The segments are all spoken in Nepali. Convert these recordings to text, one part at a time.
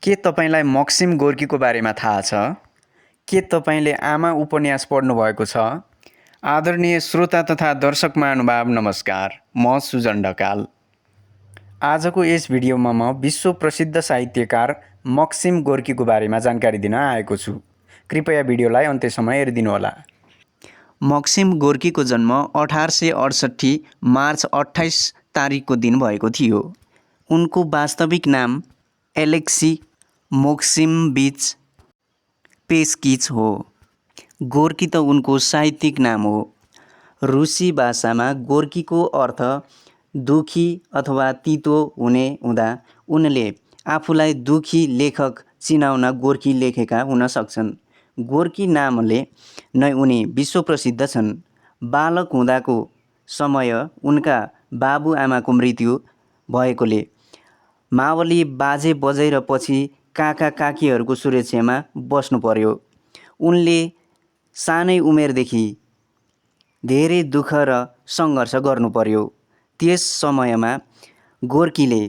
के तपाईंलाई मक्सिम गोर्कीको बारेमा थाहा छ? के तपाईंले आमा उपन्यास पढ्नुभएको छ? आदरणीय श्रोता तथा दर्शक महानुभाव नमस्कार, म सुजन ढकाल। आजको यस भिडियोमा म विश्व प्रसिद्ध साहित्यकार मक्सिम गोर्कीको बारेमा जानकारी दिन आएको छु। कृपया भिडियोलाई अन्त्यसम्म हेरिदिनुहोला। मक्सिम गोर्कीको जन्म 1868 मार्च 28 तारिकको दिन भएको थियो। उनको वास्तविक नाम एलेक्सी मोक्सिमभिच पेस्किच हो। गोर्की त उनको साहित्यिक नाम हो। रुसी भाषामा गोर्कीको अर्थ दुखी अथवा तितो हुने हुँदा उनले आफूलाई दुखी लेखक चिनाउन गोर्की लेखेका हुन सक्छन्। गोर्की नामले नै उनी विश्व प्रसिद्ध छन्। बालक हुँदाको समय उनका बाबुआमाको मृत्यु भएकोले मावली बाजे बजै र पछि काका काकीहरूको सुरक्षामा बस्नु पर्यो। उनले सानै उमेरदेखि धेरै दुःख र सङ्घर्ष गर्नु पर्यो। त्यस समयमा गोर्कीले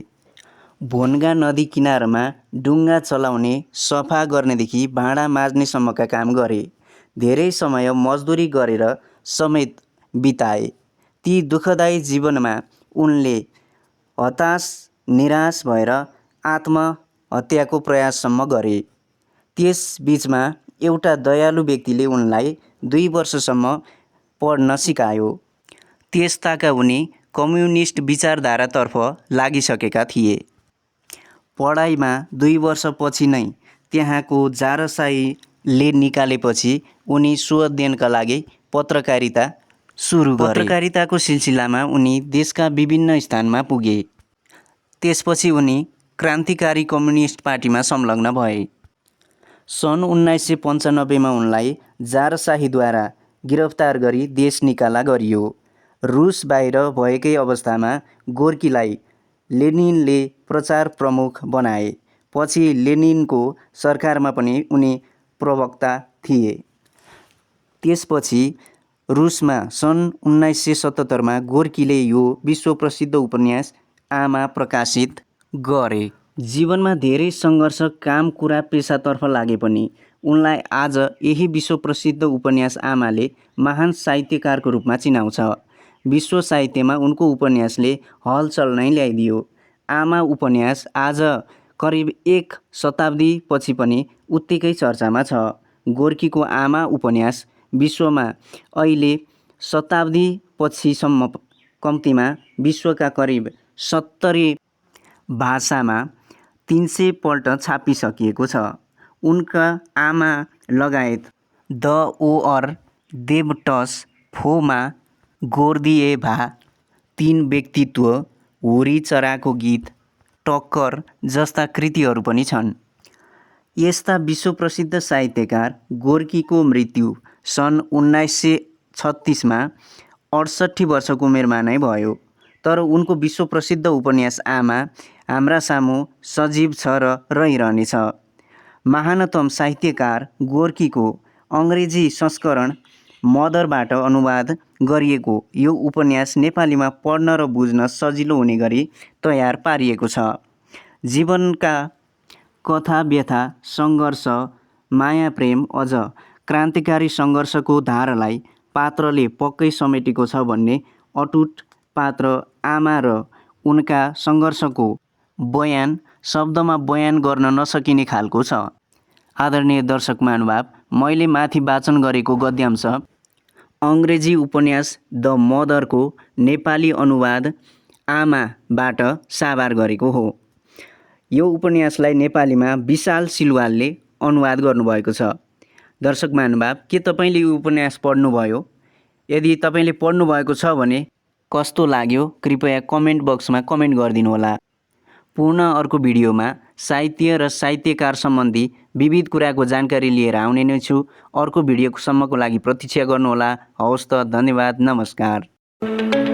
भोन्गा नदी किनारमा डुङ्गा चलाउने, सफा गर्नेदेखि भाँडा माझ्नेसम्मका काम गरे। धेरै समय मजदुरी गरेर समेत बिताए। ती दुःखदायी जीवनमा उनले हताश निराश भएर आत्महत्याको प्रयाससम्म गरे। त्यस बीचमा एउटा दयालु व्यक्तिले उनलाई 2 वर्षसम्म पढ्न सिकायो। त्यसताका उनी कम्युनिस्ट विचारधारातर्फ लागिसकेका थिए। पढाइमा 2 वर्षपछि नै त्यहाँको जारशाहीले निकालेपछि उनी स्वअध्ययनका लागि पत्रकारिता सुरु गरे। पत्रकारिताको सिलसिलामा उनी देशका विभिन्न स्थानमा पुगे। त्यसपछि उनी क्रान्तिकारी कम्युनिस्ट पार्टीमा संलग्न भए। सन् 1995 मा उनलाई जारशाहीद्वारा गिरफ्तार गरी देश निकाला गरियो। रुस बाहिर भएकै अवस्थामा गोर्कीलाई लेनिनले प्रचार प्रमुख बनाए। पछि लेनिनको सरकारमा पनि उनी प्रवक्ता थिए। त्यसपछि रुसमा सन् 1977 मा गोर्कीले यो विश्व प्रसिद्ध उपन्यास आमा प्रकाशित गरे। जीवनमा धेरै सङ्घर्ष, काम कुरा, पेसातर्फ लागे पनि उनलाई आज यही विश्व प्रसिद्ध उपन्यास आमाले महान साहित्यकारको रूपमा चिनाउँछ। विश्व साहित्यमा उनको उपन्यासले हलचल नै ल्याइदियो। आमा उपन्यास आज करिब 1 शताब्दी पछि पनि उत्तिकै चर्चामा छ। गोर्कीको आमा उपन्यास विश्वमा अहिले शताब्दी पछिसम्म कम्तीमा विश्वका करिब 70 भाषामा 300 पल्ट छापिसकिएको छ। उनका आमा लगायत द ओअर, देवटस, फोमा, गोर्दिएभा, 3 व्यक्तित्व, हुरी चराको गीत, टक्कर जस्ता कृतिहरू पनि छन्। यस्ता विश्व प्रसिद्ध साहित्यकार गोर्कीको मृत्यु सन् 1936 मा 68 वर्षको उमेरमा नै भयो। तर उनको विश्व प्रसिद्ध उपन्यास आमा हाम्रा सामु सजीव छ र रहिरहनेछ। महानतम साहित्यकार गोर्कीको अङ्ग्रेजी संस्करण मदरबाट अनुवाद गरिएको यो उपन्यास नेपालीमा पढ्न र बुझ्न सजिलो हुने गरी तयार पारिएको छ। जीवनका कथा व्यथा, सङ्घर्ष, माया प्रेम अझ क्रान्तिकारी सङ्घर्षको धारालाई पात्रले पक्कै समेटेको छ भन्ने अटुट पात्र आमा र उनका सङ्घर्षको बयान शब्दमा बयान गर्न नसकिने खालको छ। आदरणीय दर्शक महानुभाव, मैले माथि वाचन गरेको गद्यांश अङ्ग्रेजी उपन्यास द मदरको नेपाली अनुवाद आमाबाट साभार गरेको हो। यो उपन्यासलाई नेपालीमा विशाल सिलवालले अनुवाद गर्नुभएको छ। दर्शक महानुभाव, के तपाईँले यो उपन्यास पढ्नुभयो? यदि तपाईँले पढ्नुभएको छ भने कस्तो लाग्यो कृपया कमेन्ट बक्समा कमेन्ट गरिदिनुहोला। पूर्ण अर्को भिडियोमा साहित्य र साहित्यकार सम्बन्धी विविध कुराको जानकारी लिएर आउने नै छु। अर्को भिडियोसम्मको लागि प्रतीक्षा गर्नुहोला। हवस् त, धन्यवाद, नमस्कार।